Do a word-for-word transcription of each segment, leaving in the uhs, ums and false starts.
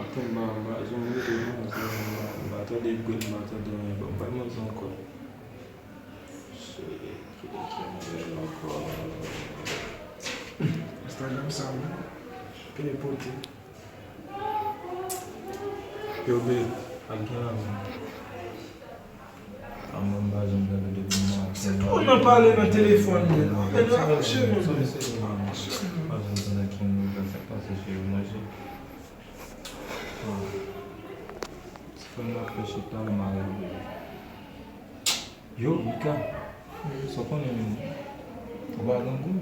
Mba, mba janm rete non, se mba, mba tande bri, mba tande anyen, bon, mba manje ankò. Shit, ki, ki manje ankò? Instagram sa, wi. Peye pote. Yo, babe, al gen la, man. A mwen, m pa janm gade depi mwa. Se tou nan pale nan telefòn, men. Men nan, cheri, men. Pa janm tande ki moun ka sa k pase, cheri, manje. Ti frè m ap fè chita, m mare l. Yo, Mika, sa w konnen menm? Ou pa grangou?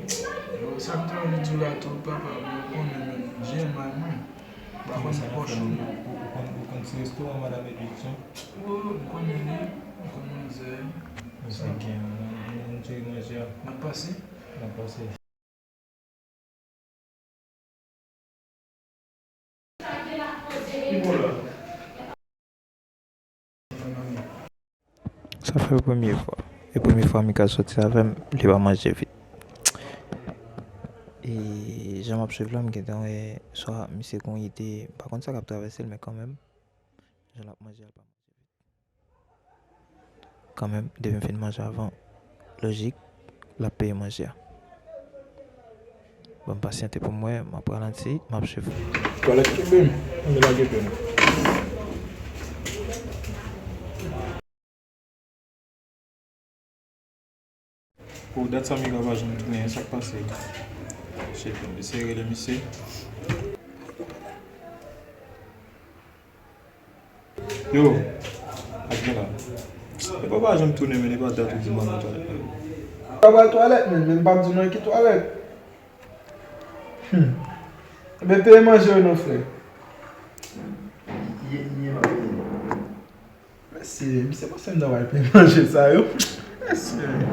Yo, sa m te anvi di w la tou, papa, m konnen menm, G M I mwen. M pa konn pòch ou non. Ou, ou konn, ou konn ti restoran Madam Edwidson? Wi, m konnen li, m konn manzè. Sa gen, ann, ann, ann jere manje a. N ap pase? N ap pase. Sa fè premye fwa. E premye fwa Mika soti avè m, li pa manje vit. E jan m ap swiv la, m gentan wè swa misye gon ide, m pa konn sa k ap travèse l, men kanmenm, jan l ap manje a, l pa manje vit. Kanmenm, depi m fin manje avan, lojik, l ap peye manje a. Ban m pasyante pou m wè, m ap ralanti, m ap swiv. Twalèt kenbe m, ann lage pè m. Pou dat sa Mika pa janm tounen, sa k pase? Shit, m eseye rele misye. Yo, ak gen la. E papa janm tounen, men e pa dat ou di m al nan twalèt la. Papa twalèt, men, men m pa di w nan ki twalèt. Hmm. Ebyen, peye manje yo non, frè. Ye, ye, m ap peye. Mesye, misye panse m ta pral peye manje sa yo. Mesye.